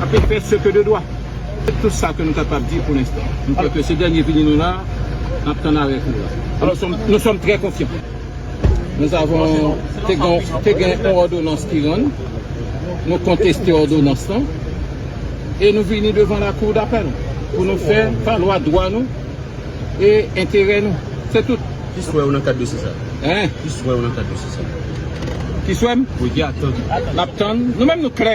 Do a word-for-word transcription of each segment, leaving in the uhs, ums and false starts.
Ape fè ce que de droit. Se tout sa ke nou kapab di pou lenstan. Nou kwè ke se dènye vini nou la, n ap tann arè kou la. Nous sommes, nous sommes très confiants. Nous avons, te gen, te gen yon òdonans ki rann, nou konteste òdonans lan, e nou vini devan la cour d'appel pou nou fè valwa dwa nou e enterè nou. Se tout. Ki swè ou nan kad dosye sa? Hein? Ki swè ou nan kad dosye sa? Ki swè m? Wi, ki atant. N ap tann. Nou menm nou klè.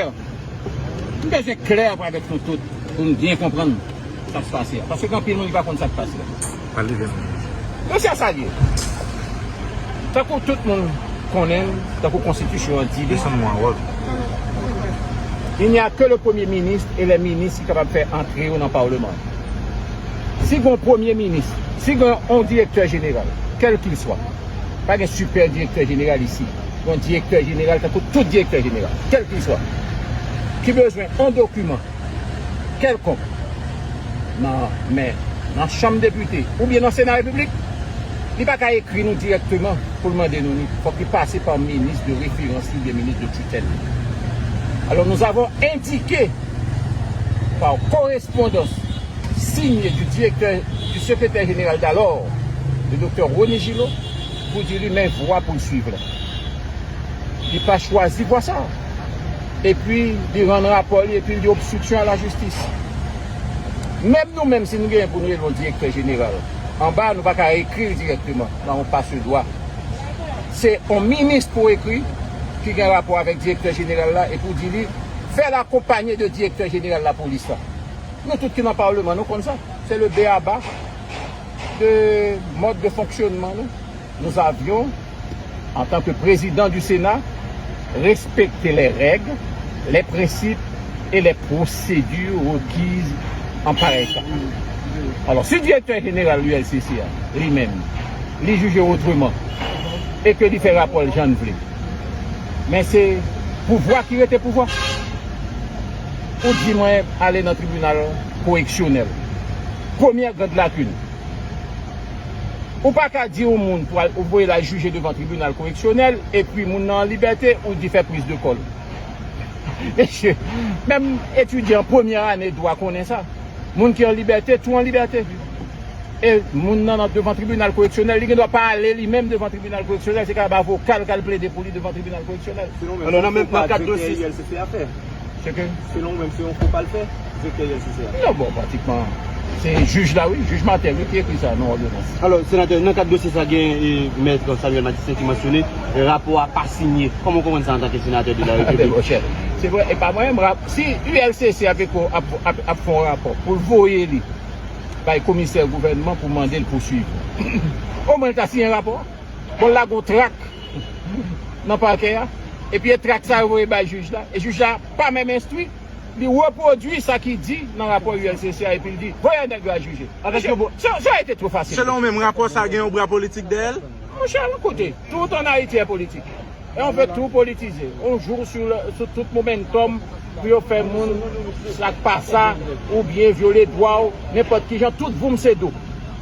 M bezwen klè avèk nou tout pou n byen konprann sa k pase a. Paske gen anpil moun ki pa konn sa k pase a. Pale byen. Dosye a sa l ye. Tankou tout moun konnen l, tankou konstitisyon an di li, desann mwen wòl. Il n'y a que le Premier ministre et les ministres ki kapab fè antre yo nan Palman an. Si gen yon premye minis, si gen yon direktè jeneral, kèl ki l swa, pa gen sipè direktè jeneral isi. Yon direktè jeneral, tankou tout direktè jeneral, kèl ki l swa, ki bezwen yon dokiman kèlkonk nan, men nan Chanm Depite oubyen nan Sena Repiblik, li pa ka ekri nou dirèkteman pou l mande nou li. Fòk li pase pa minis de referans li oubyen minis de titèl li. Alors, nous avons indiqué par correspondance signée du directeur, du secrétaire général d'alors, le docteur René Gillot, pou di li men vwa pou l swiv la. Li pa chwazi vwa sa. Epi, li rann rapò li, epi li di obstruction à la justice. Menm nou menm, si nou genyen pou nou rele yon direktè jeneral, anba, nou pa ka ekri l dirèkteman nan yon passe droit. Se yon minis pou ekri, ki gen rapò avèk direktè jeneral la, epi w di li, fè l akonpanye de direktè jeneral lapolis la. Nou tout ki nan Palman, nou konn sa. Se le b a ba de mode de fonctionnement nou. Nous avions, en tant que président du Sénat, respecté les règles, les principes et les procédures requises en pareil cas. Alors, si direktè jeneral U L C C a, li menm, li jije otreman, e ke li fè rapò l jan l vle, men se pouvwa ki rete pouvwa. Ou di mwen ale nan tribinal koreksyonèl. Premyè grand lakin. Ou pa ka di yon moun pou al, ou voye l al jije devan tribinal koreksyonèl, epi moun nan an libète, ou di fè priz de kòl. Mesye, menm etidyan premyè ane dwa konnen sa. Moun ki an libète, tou an libète. E moun nan, nan devan tribinal koreksyonèl, li gen dwa pa ale li menm devan tribinal koreksyonèl, se kapab avoka l k al plede pou li devan tribinal koreksyonèl. Selon ou menm, se yon fo pa direktè U L C C a fè? Se ke? Selon ou menm, se yon fo pa l fè, direktè U L C C a? Non, bon, pratikman, se jij la, wi, jij Martel, wi, ki ekri sa nan òdonans. Alò, senatè, nan kad dosye sa, gen, e, mèt Samuel Matistin ki mansyone, e, rapò a pa sinye. Kòman w konprann sa antanke senatè de la Repiblik? Monchè, se vre, e pa mwen menm, rap-, si U L C C ap, ap, ap, ap fè yon rapò pou l voye li bay komisè gouvènman pou mande l pouswiv. Omwen l ta siyen rapò a. Bon, l lage yon trak nan pakè a. Epi e trak sa yo voye bay jij la. E jij la pa menm enstwi. Li repwodui sa ki di nan rapò U L C C a epi l di, voye nèg yo al jije. Mesye, sa, sa a été trop facile. Selon ou menm, rapò sa gen yon bra politik dèyè l? Monchè, yon kote. Tout en Haïti est politique. E on veut tout politiser. On joue sur le, sur tout momentum pou yo fè moun sa k pa sa, oubyen vyole dwa w, nenpòt ki jan, tout voum se dou.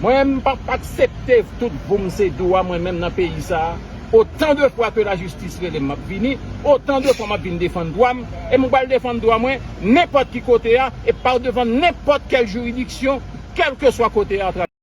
Mwen, m p ap aksepte tout voum se dou a, mwen menm, nan peyi sa a. Otan de fwa ke lajistis rele m, m ap vini, otan de fwa m ap vin defann dwa m, e m pral defann dwa mwen, nenpòt ki kote a, e pa devan nenpòt kèl jiridiksyon, kèlkeswa kote a, atravè